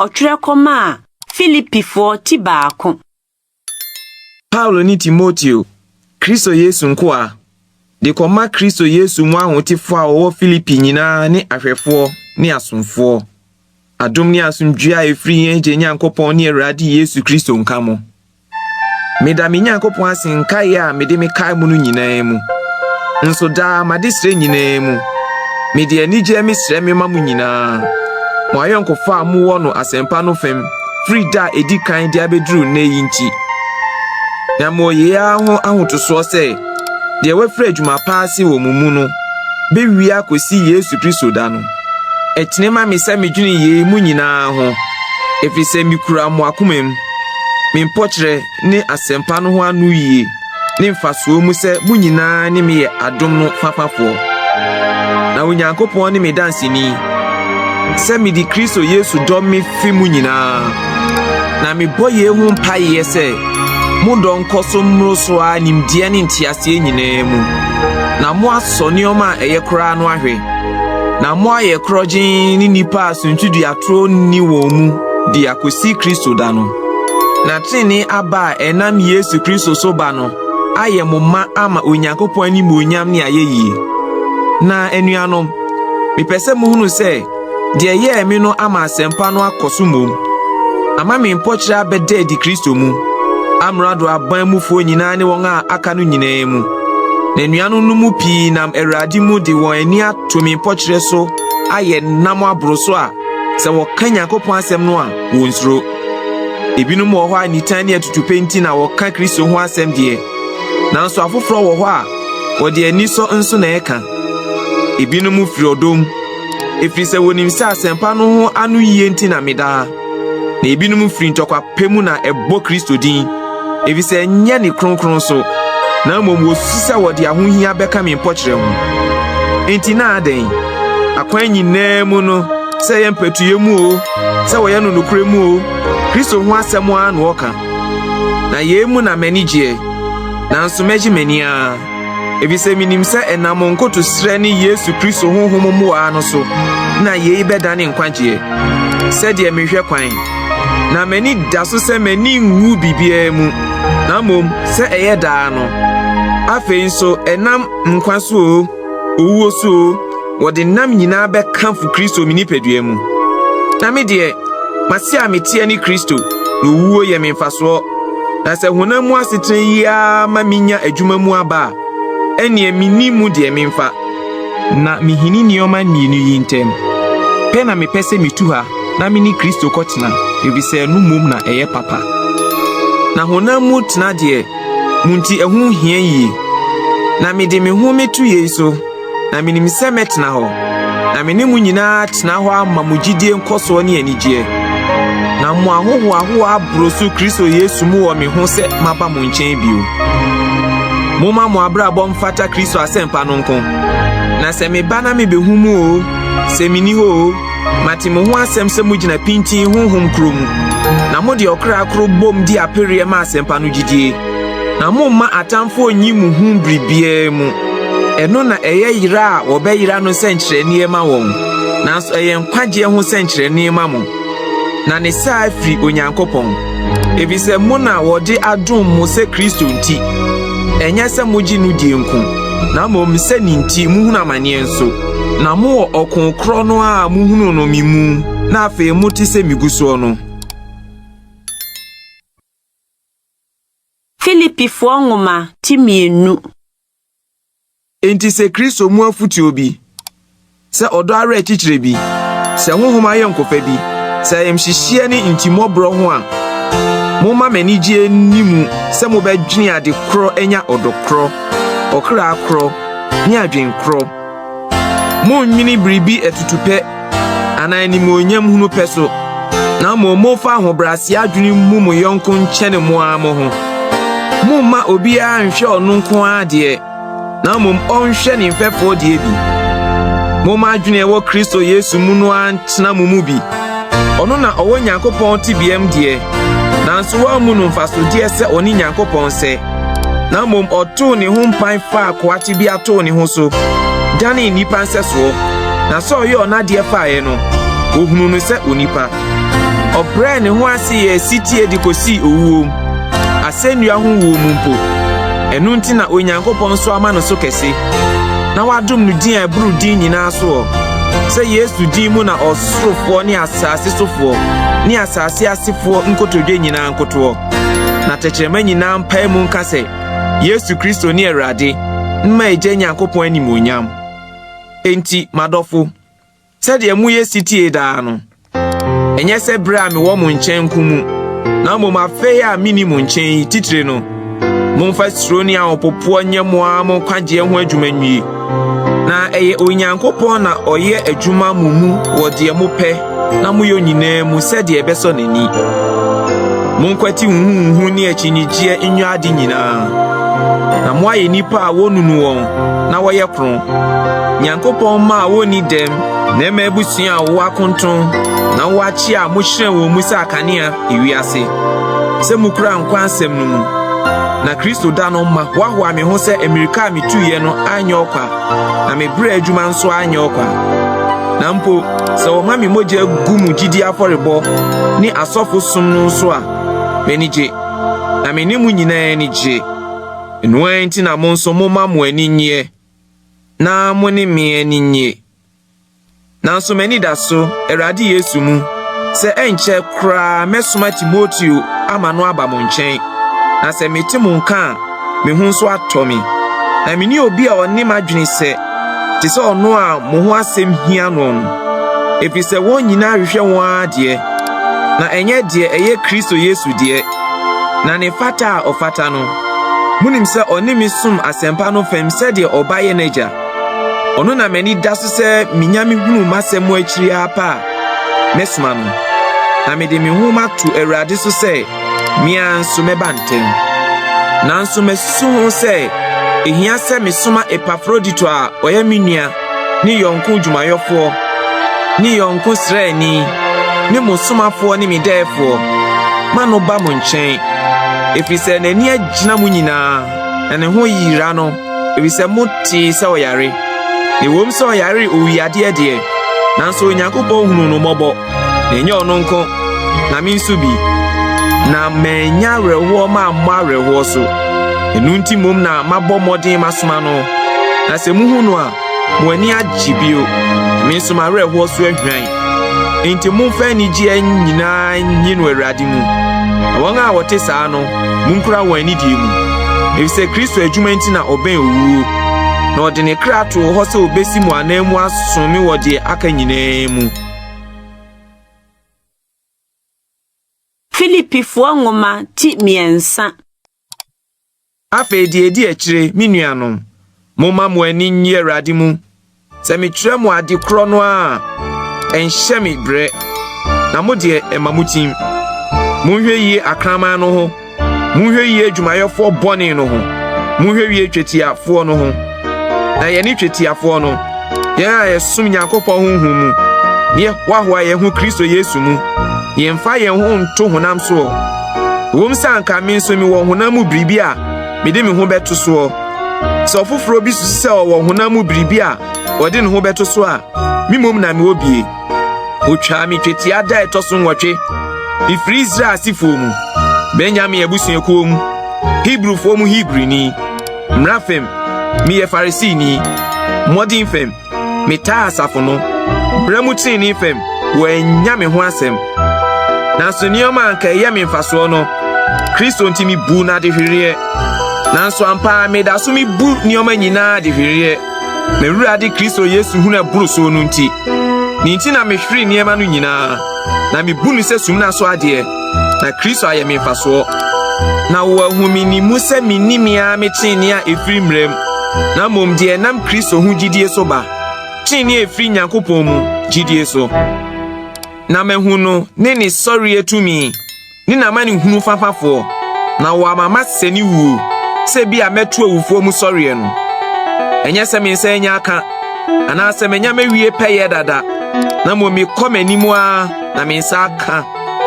a ɔtwerɛ kɔmaa Filipifoɔ ti 1. Paulo ne Timoteo, Kristo Yesu nkoa, de kɔma Kristo Yesu mu ahotefoɔ a wɔwɔ Filipi nyinaa ne ahwɛfoɔ ne asomfoɔ. Adom ne asomdwoe a ɛfiri yɛn Agya Nyankopɔn ne Awurade Yesu Kristo nka mo. Meda me Nyankopɔn ase nkaeɛ a mede mekae mo no nyinaa mu. Nso daa m'adesrɛ nyinaa mu, mede anigyeɛ mesrɛ mema mo nyinaa, mo ayɔnkofa a mowɔ no asɛmpa no fam firi da a ɛdi kan de abɛduru nnɛ yi nti. Na mewɔ yei ara ho ahotosoɔ sɛ, deɛ wafiri adwuma pa ase wɔ mo mu no bɛwie akɔsi Yesu Kristo da no. Ɛtene ma me sɛ medwene yei mo nyinaa ho, ɛfiri sɛ mikura mo akoma mu, me mpokyerɛ ne asɛmpa no ho anoyie ne mfasoɔ mu sɛ mo nyinaa ne me yɛ adom no fafafoɔ. Na Onyankopɔn ne me danseni, sɛ mede Kristo Yesu dɔ mefe mo nyinaa. Na mebɔ yei ho mpaeɛ sɛ mo dɔ nkɔ so mmoro so ara nimdeɛ ne nteaseɛ nyinaa mu, na moasɔ nneɛma a ɛyɛ koraa no ahwɛ, na moayɛ korɔgyenn ne nnipa a suntiduatoɔ nni wɔn mu de akosi Kristo da no. Na trenee aba a ɛnam Yesu Kristo so ba no ayɛ mo ma ama Onyankopɔn animuonyam ne ayɛyie. Na anuanom, mepɛ sɛ muhunu sɛ deɛ ɛyɛɛ me no ama asɛmpa no akɔ so mmom, ama me mpokyerɛ abɛda adi Kristo mu, amrado aban mufoɔ nyinaa ne wɔn a aka no nyinaa mu. Na anuanom no mu pii nam Awurade mu de wɔn ani ato me mpokyerɛ so ayɛ nnam aboro so a sɛ wɔka Nyankopɔn asɛm no a, wonsuro. Ebinom wɔ hɔ a nitan ne atutupɛ nti na wɔka Kristo ho asɛm deɛ, nanso afoforɔ wɔ hɔ a wɔde anisɔ nso na ɛka. Ebinom firi ɔdɔ mu, ɛfiri sɛ wɔnim sɛ asɛmpa no ho anoyie nti na meda ha. Na ebinom firi ntɔkwapɛ mu na ɛbɔ Kristo din, ɛfiri sɛ ɛnyɛ ne kronkron so, na mmom wɔsusu sɛ wɔde ahohia bɛka me mpokyerɛ ho. Enti na adɛn? Akwan nyinaa mu no, sɛ ɛyɛ mpatuyɛ mu o, sɛ wɔyɛ no nokorɛ mu o, Kristo ho asɛm ara na wɔka. Na yei mu na m'ani gyeɛ, nanso mɛgye m'ani ara, efisɛ minim sɛ ɛnam mo nkotosrɛ ne Yesu Kristo honhom mmoa no so na yei bɛdane nkwagyeɛ, sɛdeɛ mehwɛ kwan. Na m'ani da so sɛ m'ani nwu biribiara mu, na mmom sɛ ɛyɛ daa no. Afei nso ɛnam nkwa so o, owuo so o, wɔde nam nyinaa bɛkamfo Kristo me nipadua mu. Na me deɛ, m'ase a meteɛ ne Kristo, na owuo yɛ me mfasoɔ. Na sɛ honam mu asetena yi ara ma minya adwuma mu aba a, ɛnneɛ minni mu deɛ memfa. Na mihini nneɛma mmienu yi ntam. Pɛ na mepɛ sɛ mitu ha na me ne Kristo kɔtena, efisɛ ɛno mmom na ɛyɛ papa. Na honam mu tena deɛ, mo nti ɛho hia yie. Na mede me ho meto yei so, na minim sɛ mɛtena hɔ, na me ne mo nyinaa tena hɔ ama mo gyidie nkɔsoɔ ne anigyeɛ. Na mo ahohoahoa aboro so Kristo Yesu mu wɔ me ho sɛ maba mo nkyɛn bio. Momma mo abrabɔ mfata Kristo asɛmpa no nko. Na sɛ meba na mibehu mo o, sɛ minni hɔ o, mate mo ho asɛm sɛ mugyina pintinn honhom koro mu, na mode ɔkra koro bom di apereɛ ma asɛmpa no gyidie. Na momma atamfoɔ nyi mo hu biribiara mu. Ɛno na ɛyɛ yera a wɔbɛyera no nsɛnkyerɛnneɛ ma wɔn, nanso ɛyɛ nkwagyeɛ ho nsɛnkyerɛnne ma mo. Na ne saa firi Onyankopɔn, efisɛ mo na wɔde adom mo sɛ Kristo nti, ɛnyɛ sɛ mogye no die nko, na mmom sɛ ne nti muhunu amanneɛ nso. Na mowɔ ɔko korɔ no a muhunuu no me mu na afei mote sɛ migu soɔ no. Filipifoɔ nwoma ti 2. Enti sɛ Kristo mu afotuo bi, sɛ ɔdɔ awerɛkyekyerɛ bi, sɛ honhom ayɔnkofa bi, sɛ ayamhyehyeɛ ne ntimmɔborɔ ho a, momma m'anigyeɛ nni mu sɛ mobɛdwene ade korɔ anya ɔdɔ korɔ, ɔkra korɔ, ne adwen korɔ. Monnnwene biribi atutupɛ anaa animuonyam hunu pɛ so, na mmom momfa ahobrɛase adwene mmu mo yɔnko nkyɛne mo ara mo ho. Momma obiara nhwɛ ɔno nko ara deɛ, na mmom ɔnhwɛ ne mfɛfoɔ deɛ bi. Momma adwene a ɛwɔ Kristo Yesu mu no ara ntena mo mu bi. Ɔno na ɔwɔ Nyankopɔn tebeam deɛ, nanso wammu no mfasodeɛ sɛ ɔne Nyankopɔn sɛ, na mmom ɔtoo ne ho mpan faa akoa tebea too ne ho so, danee nnipa nsɛsoɔ. Na sɛ ɔyɛɛ ɔnadeɛ faeɛ no, wɔhunuu no sɛ onipa. Ɔbrɛɛ ne ho ase yɛɛ setie de kosii owuo mu, asɛnnua ho wuo mu mpo. Ɛno nti na Onyankopɔn nso ama no so kɛse, na wadom no din a ɛboro din nyinaa soɔ, sɛ Yesu din mu na ɔsorofoɔ ne asase sofoɔ ne asase asefoɔ nkotodwe nyinaa nkotoɔ, na tɛkyerɛma nyinaa mpae mu nka sɛ, Yesu Kristo ne Awurade, mma Agya Nyankopɔn animuonyam. Enti, m'adɔfo, sɛdeɛ moyɛ setie daa no, ɛnyɛ sɛ berɛ a mewɔ mo nkyɛn nko mu, na mmom afei a menni mo nkyɛn yi titire no, momfa suro ne ahopopoɔ nyɛ mo ara mo nkwagyeɛ ho adwuma nwie. Na ɛyɛ Onyankopɔn na ɔyɛ adwuma mo mu wɔ deɛ mopɛ na moyɛ nyinaa mu sɛdeɛ ɛbɛsɔ n'ani. Monkwati huhuhuhu ne akyinnyegyeɛ nyɛ ade nyinaa, na moayɛ nnipa a wonunu wɔn na wɔyɛ kronn, Nyankopɔn mma a wonni dɛm na ɛma abusua a wɔwɔ akonton na wɔakye a mohyerɛn wɔn mu sɛ akanea ewiase, sɛ mukura nkwa asɛm no mu. Na Kristo da no mahoahoa me ho sɛ mmirika a mituiɛ no anyɛ ɔkwa, na me brɛ adwuma nso anyɛ ɔkwa. Na mpo sɛ wɔma me mogya gu mo gyidi afɔrebɔ ne asɔfo som no nso a, m'ani gye, na me ne mo nyinaa ani gye. Ɛno ara nti na mo nso momma mo ani nnye, na mo ne me ani nnye. Nanso m'ani da so, Awurade Yesu mu, sɛ ɛnkyɛ koraa mɛsoma Timoteo ama no aba mo nkyɛn, na sɛ mete mo nka a, me ho nso atɔ me. Na minni obi a ɔne m'adwene sɛ, te sɛ ɔno a mo ho asɛm hia no no, efisɛ wɔn nyinaa hwehwɛ wɔn ara deɛ, na ɛnyɛ deɛ ɛyɛ Kristo Yesu deɛ. Na ne fata a ɔfata no, munim sɛ ɔne me som asɛmpa no fam sɛdeɛ ɔba yɛ n'agya. Ɔno na m'ani da so sɛ minya mihunu m'asɛm mu akyiri ara pɛ a, mɛsoma no. Na mede me ho mato Awurade so sɛ me ara nso mɛba ntɛm. Nanso masusu ho sɛ ehia sɛ mesoma Epafrodito a ɔyɛ me nua ne yɔnko dwumayɛfoɔ ne yɔnko sraani ne mo somafoɔ ne me dɛɛfoɔ ma no ba mo nkyɛn, ɛfiri sɛ n'ani agyina mo nyinaa, na ne ho yera no, efisɛ motee sɛ ɔyare. Na ɛwom sɛ ɔyaree owuyadeɛ deɛ, nanso Onyankopɔn hunuu no mmɔbɔ, na ɛnyɛ ɔno nko, na me nso bi. Na mannya awerɛhoɔ mammɔ awerɛhoɔ so. Ɛno nti mmom na mabɔ mmɔden masoma no. Na sɛ muhu no a, mo ani agye bio, na me nso m'awerɛhoɔ so ahwan. Enti momfa anigyeɛ nyinaa nnye no Awurade mu. Na wɔn a wɔte saa no, munkura wɔn anidie mu. Efisɛ Kristo adwuma nti na ɔbɛn owuo, na ɔde ne kra too hɔ sɛ obesi mo ananmu asom me wɔ deɛ aka nyinaa mu. Filipifoɔ nwoma ti mmiɛnsa. Afei deɛ ɛdi akyire, me nuanom, momma mo ani nnye Awurade mu. Sɛ metwerɛ mo ade korɔ no ara a, ɛnhyɛ me brɛ, na mo deɛ ɛma motim. Monhwɛ yie akraman no ho, monhwɛ yie adwumayɛfoɔ bɔne no ho, monhwɛ yie twetiafoɔ no ho. Na yɛne twetiafoɔ no, yɛn a yɛsom Nyankopɔn honhom mu, na yɛhoahoa yɛn ho Kristo Yesu mu, na yɛmfa yɛn ho nto honam soɔ. Ɛwom sɛ anka me nso mewɔ honam mu biribi a mede me ho bɛto soɔ. Sɛ ɔfoforɔ bi susu sɛ ɔwɔ honam mu biribi a ɔde ne ho bɛto so a, me mmom na mewɔ bie. Wɔtwaa me twetia da a ɛtɔ so nwɔtwe. Mefiri Israel asefoɔ mu, Benyamin abusuakuo mu, Hebrifoɔ mu Hebrini. Mmara fam, meyɛ Farisini. Mmɔden fam, metaa asafo no. Bra mu trenee fam, wɔannya me ho asɛm. Nanso nneɛma a anka ɛyɛ me mfasoɔ no, Kristo nti mebuu no adehwereɛ. Nanso ampa ara meda so mebu nneɛma nyinaa adehwereɛ, m'Awurade Kristo Yesu hunu ɛboro soɔ no nti. Ne nti na mehwere nneɛma no nyinaa, na mebu no sɛ sumina so adeɛ, na Kristo ayɛ me mfasoɔ. Na wɔahu me ne mu sɛ menni me ara me trenee a ɛfiri mmara mu, na mmom deɛ ɛnam Kristo ho gyidie so ba, trenee a ɛfiri Nyankopɔn mu gyidie so. Na mahu no ne ne sɔreɛ tumi, ne n'amanehunu fafafoɔ, na wɔama masɛ ne wuo, sɛ bi a mɛto awufoɔ mu sɔreɛ no. Ɛnyɛ sɛ me nsa anya aka, anaasɛ manya mawie pɛyɛ dada, na mmom mekɔ m'anim ara na me nsa aka,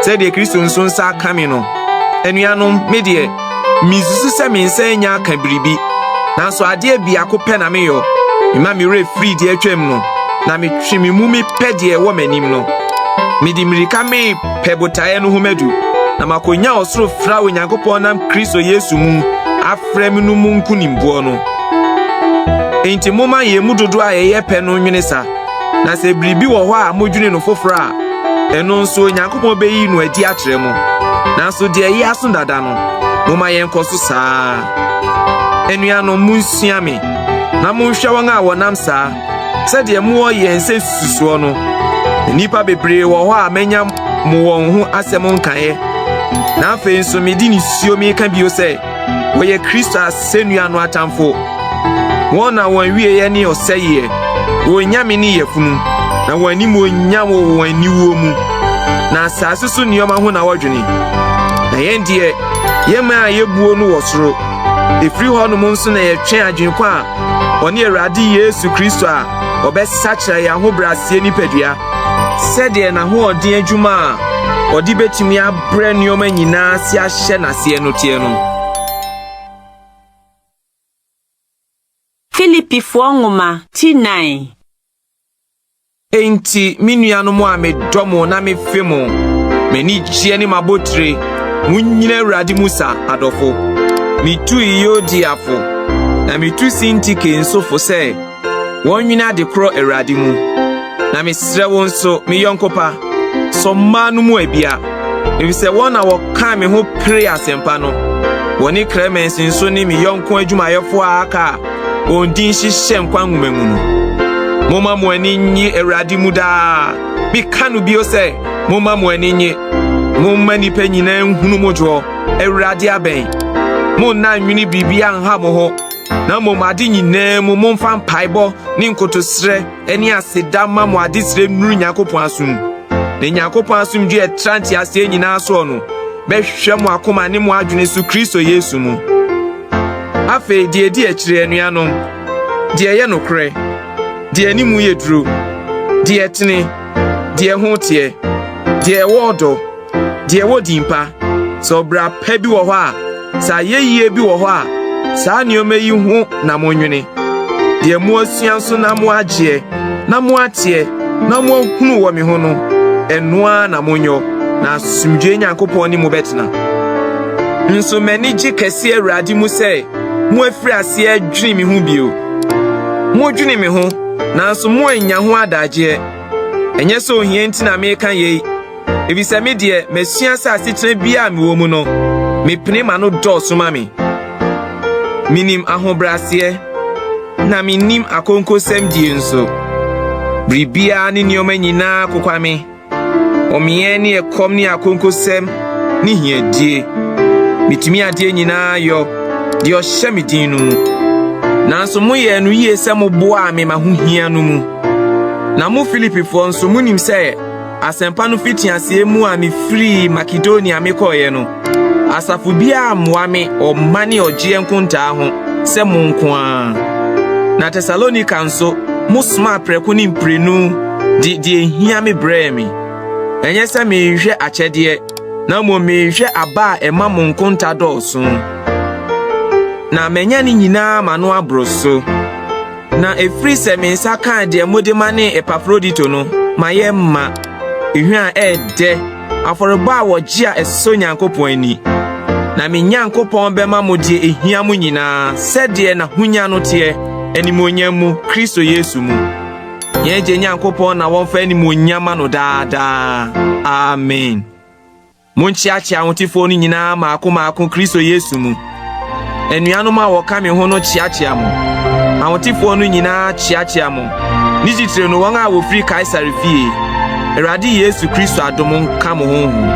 sɛdeɛ Kristo nso nsa aka me no. Anuanom, me deɛ, minsusu sɛ me nsa anya aka biribi, nanso adeɛ biako pɛ na meyɔ, mema me werɛ firi deɛ atwam no, na metwe me mu mepɛ deɛ ɛwɔ m'anim no. Mede mmirika merepɛ botaeɛ no ho madu, na makonya ɔsoro frɛ a Onyankopɔn nam Kristo Yesu mu afrɛ me no mu nkonimboɔ no. Enti momma yɛn mu dodoɔ a yɛyɛ pɛ no nnwene sa, na sɛ biribi wɔ hɔ a modwene no foforɔ a, ɛno nso Onyankopɔn bɛyi no adi akyerɛ mo. Nanso deɛ ɛyɛ aso dada no, momma yɛnkɔ so saa ara. Anuanom, monsua me, na monhwɛ wɔn a wɔnam saa, sɛdeɛ mowɔ yɛn sɛ nsususoɔ no. Nnipa bebree wɔ hɔ a manya mo wɔn ho asɛm nkaeɛ, na afei nso mede nisuo meka bio sɛ wɔyɛ Kristo asɛnnua no atamfo. Wɔn na wɔn awieeɛ ne ɔsɛeɛ, wɔn nyame ne yafunu, na wɔn animuonyam wɔ wɔn aniwuo mu. Na asase so nneɛma ho na wɔdwene. Na yɛn deɛ, yɛn man a yɛbuo no wɔ soro. Ɛfiri hɔnom nso na yɛtwɛn Agyenkwa a ɔne Awurade Yesu Kristo a ɔbɛsakyera yɛn ahobrɛaseɛ nipadua sɛdeɛ n'ahoɔden adwuma a ɔde bɛtumi abrɛ nneɛma nyinaa ase ahyɛ n'aseɛ no teɛ no. Filipifoɔ nwoma ti 4. Enti, me nuanom a medɔ mo na mefe mo, m'anigyeɛ ne m'abotire, monnyina Awurade mu sa, adɔfo. Metu Euodia fo, na metu Sintike nso fo sɛ wɔnnwene ade korɔ Awurade mu. Na mesrɛ wo nso, me yɔnko pa, sɔ mmaa no mu abia, efisɛ wɔn na wɔkaa me ho peree asɛmpa no. Wɔne Klemens nso ne me yɔnko adwumayɛfoɔ a aka a wɔn din hyehyɛ nkwa nwoma mu no. Momma mo ani nnye Awurade mu daa. Meka no bio sɛ, momma mo ani nnye. Momma nnipa nyinaa nhunu mo dwoɔ. Awurade abɛn. Monna nnwene biribiara nha mo ho, na mmom ade nyinaa mu momfa mpaebɔ ne nkotosrɛ ne aseda mma mo adesrɛ nnuru Nyankopɔn asom. Na Nyankopɔn asomdwoe a ɛtra nteaseɛ nyinaa soɔ no bɛhwɛ mo akoma ne mo adwene so Kristo Yesu mu. Afei deɛ ɛdi akyire, anuanom, deɛ ɛyɛ nokorɛ, deɛ anim yɛ duro, deɛ ɛtene, deɛ ɛho teɛ, deɛ ɛwɔ ɔdɔ, deɛ ɛwɔ din pa, sɛ ɔbra pa bi wɔ hɔ a, sɛ ayɛyie bi wɔ hɔ a, saa nneɛma yi ho na monnwene. Deɛ moasua nso na moagyeɛ, na moateɛ, na moahunu wɔ me ho no, ɛno ara na monyɔ, na asomdwoe Nyankopɔn ne mo bɛtena. Nso m'ani gye kɛse Awurade mu sɛ moafiri aseɛ adwene me ho bio. Modwene me ho, nanso moannya ho adagyeɛ. Ɛnyɛ sɛ ohia nti na mereka yei, efisɛ me deɛ, masua sɛ asetena biara a mewɔ mu no, mepene ma no dɔɔso ma me. Minim ahobrɛaseɛ, na minnim akonkosɛmdie nso. Biribiara ne nneɛma nyinaa kokwa me. Ɔmeɛ ne ɛkɔm ne akonkosɛm ne hiadie. Metumi adeɛ nyinaa yɔ, deɛ ɔhyɛ me din no mu. Nanso moyɛɛ no yie sɛ moboaa me m'ahohia no mu. Na mo Filipifoɔ nso, monim sɛ Asɛmpa no fitiaseɛ mu a mefirii Makedonia mekɔeɛ no, asafo biara ammoa me ɔma ne ɔgyeɛ nkontaa ho sɛ mo nko ara. Na Tesalonika nso, mosomaa prɛko ne mprenu de deɛ ɛhia me brɛɛ me. Ɛnyɛ sɛ merehwehwɛ akyɛdeɛ, na mmom merehwehwɛ aba a ɛma mo nkonta dɔɔso. Na manya ne nyinaa ma no aboro so. Na ɛfiri sɛ me nsa kaa deɛ mode manee Epafrodito no, mayɛ ma, ehwa a ɛyɛ dɛ, afɔrebɔ a wɔgye a ɛsɔ Nyankopɔn ani. Na me Nyankopɔn bɛma mo deɛ ɛhia mo nyinaa sɛdeɛ n'ahonya no teɛ, animuonyam mu, Kristo Yesu mu. Yɛn Agya Nyankopɔn na wɔmfa animuonyam ma no daa daa. Amen. Monkyeakyea ahotefoɔ no nyinaa mmaako mmaako Kristo Yesu mu. Anuanom a wɔka me ho no kyeakyea mo. Ahotefoɔ no nyinaa kyeakyea mo, ne titire no wɔn a wɔfiri Kaesare fie. Awurade Yesu Kristo adom nka mo honhom.